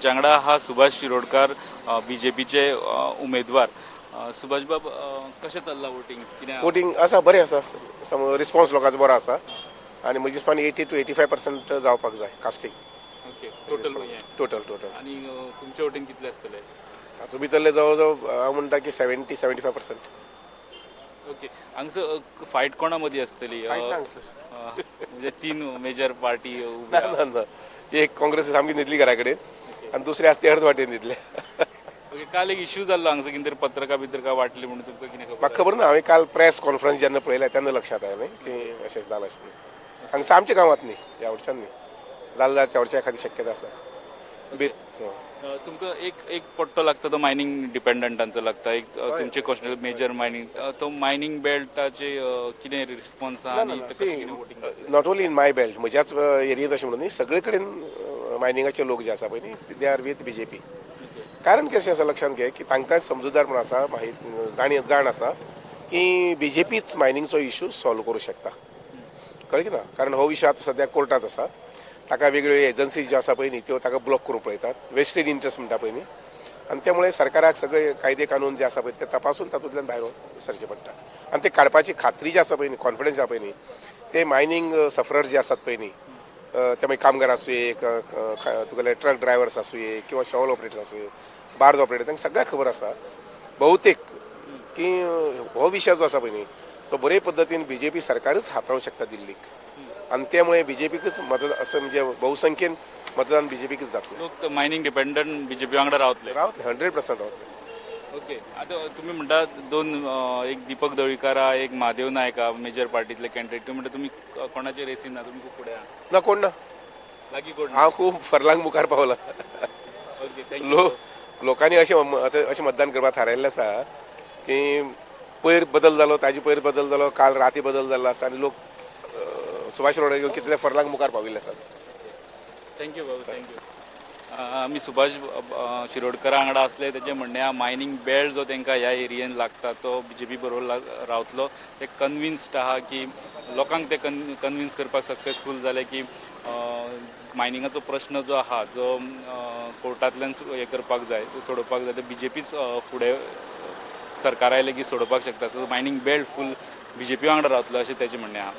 वांगडा हा सुभाष शिरोडकर, बीजेपीचे उमेदवार. सुभाष बाब, कशें चल्लां वोटींग कितें? वोटींग आसा, बरें आसा. रिस्पॉन्स लोकांचो बरो आसा आनी म्हजे हिसपान 80 to 85% जावपाक जाय कास्टींग. ओके, टोटल हें? Total total. आनी तुमचे वटेन कितले आसतले? तातूंत भितरले जवळ जवळ हांव म्हणटा की 70-75%. ओके, हांगसर फायट कोणा मदीं आसतली? Fight ना हांगसर. म्हणजे तीन मेजर पार्टी ना. उभ्या. ना ना, एक काँग्रेस सामकी न्हिदली घरा कडेन आनी दुसरी आसा ती अर्द वाटेन न्हिदले. ओके, काल एक इश्यू जाल्लो हांगसर, कितें तरी पत्रकां बित्रकां वांटली म्हणून, तुमकां कितें खबर? म्हाका खबर ना. हांवें काल प्रेस कॉन्फरन्स जेन्ना पळयलें तेन्ना लक्षांत आयलें की अशें जालां अशें म्हणून. हांगसर आमच्या गांवांत न्ही, ह्या वटच्यान न्ही जालें जाल्यार त्या वटच्या एखादी शक्यता आसा बेत. तुमकां एक एक पट्टो लागता तो मायनींग डिपेंडंटांचो लागता एक, तुमचे कॉन्स्टिट्युएन्सी मेजर मायनींग, तो मायनींग बेल्टाचे कितें रिस्पॉन्स आहा आनी ते कशें कितें voting? Not only in my belt, म्हज्याच एरियेंत अशें म्हणून न्ही, सगळे कडेन मायनिंगाचे लोक जे आसा पळय न्ही, they are with BJP. कारण कशें आसा, लक्षांत घे की तांकां समजुदारपण आसा, माहीत जाण जाण आसा की बीजेपीच मायनिंगचो इशू सॉल्व करूं शकता. कळ्ळें की ना? कारण हो विशय आतां सद्या कोर्टांत आसा. ताका वेगवेगळ्यो एजन्सी ज्यो आसा पळय न्ही, त्यो ताका ब्लॉक करूंक पळयतात, वेस्टेड इंट्रस्ट म्हणटा पळय न्ही. आनी त्यामुळे सरकाराक सगळे कायदे कानून जे आसा पळय ते तपासून तातूंतल्यान भायर सरचें पडटा. आनी ते काडपाची खात्री जी आसा पळय न्ही, कॉन्फिडन्स आसा पळय न्ही, ते मायनींग सफरर्स जे आसात पळय न्ही, ते मागीर कामगार आसुये, तुगेले ट्रक ड्रायव्हर्स आसुये किंवा शॉवल ऑपरेटर्स आसुये, बार्ज ऑपरेटर्स, तांकां सगळ्यांक खबर आसा बहुतेक की हो विशय जो आसा पळय न्ही, तो बरे पद्दतीन बीजेपी सरकारच हाताळूंक शकता दिल्लीक. आनी त्यामुळे बीजेपीकच मतदान असं म्हणजे बहुसंख्येन मतदान बीजेपीकच जातलें. लोक मायनींग डिपेंडंट बीजेपी वांगडा रावतले? रावतले, 100% रावतले. ओके, आतां तुमी म्हणटा दोन, एक दीपक दळीकर आहा, एक महादेव नायक आहा, मेजर पार्टीतले कॅन्डिडेट. तुमी म्हणटा तुमी कोणाचे रेसीन ना, तुमी खूब फुडें आहा. ना, कोण ना. लागीं कोण ना? हांव खूब फरलांग मुखार पावला. Okay, thank you. लोकांनी अशें आतां अशें मतदान करपाक थारायल्लें आसा की पयर बदल जालो, ताजे पयर बदल जालो, काल राती बदल जाल्लो आसा आनी लोक सुभाष शिरोडकर कितले फरलांग मुखार पाविल्ले आसात. Thank you बाबू, thank you. आमी सुभाष शिरोडकरा वांगडा आसले. तेचें म्हणणें आहा, मायनींग बेल्ट जो तांकां ह्या एरियेन लागता तो बीजेपी बरोबर रावतलो. ते कन्विन्स्ड आहा की लोकांक ते कन्विन्स करपाक सक्सेसफूल जाले की मायनिंगाचो प्रश्न जो आहा, जो कोर्टांतल्यान हें करपाक जाय, सोडोवपाक जाय, ते बीजेपीच फुडें सरकार आयलें की सोडोवपाक शकता. सो मायनींग बेल्ट फूल बीजेपी वांगडा रावतलो अशें तेचें म्हणणें आहा.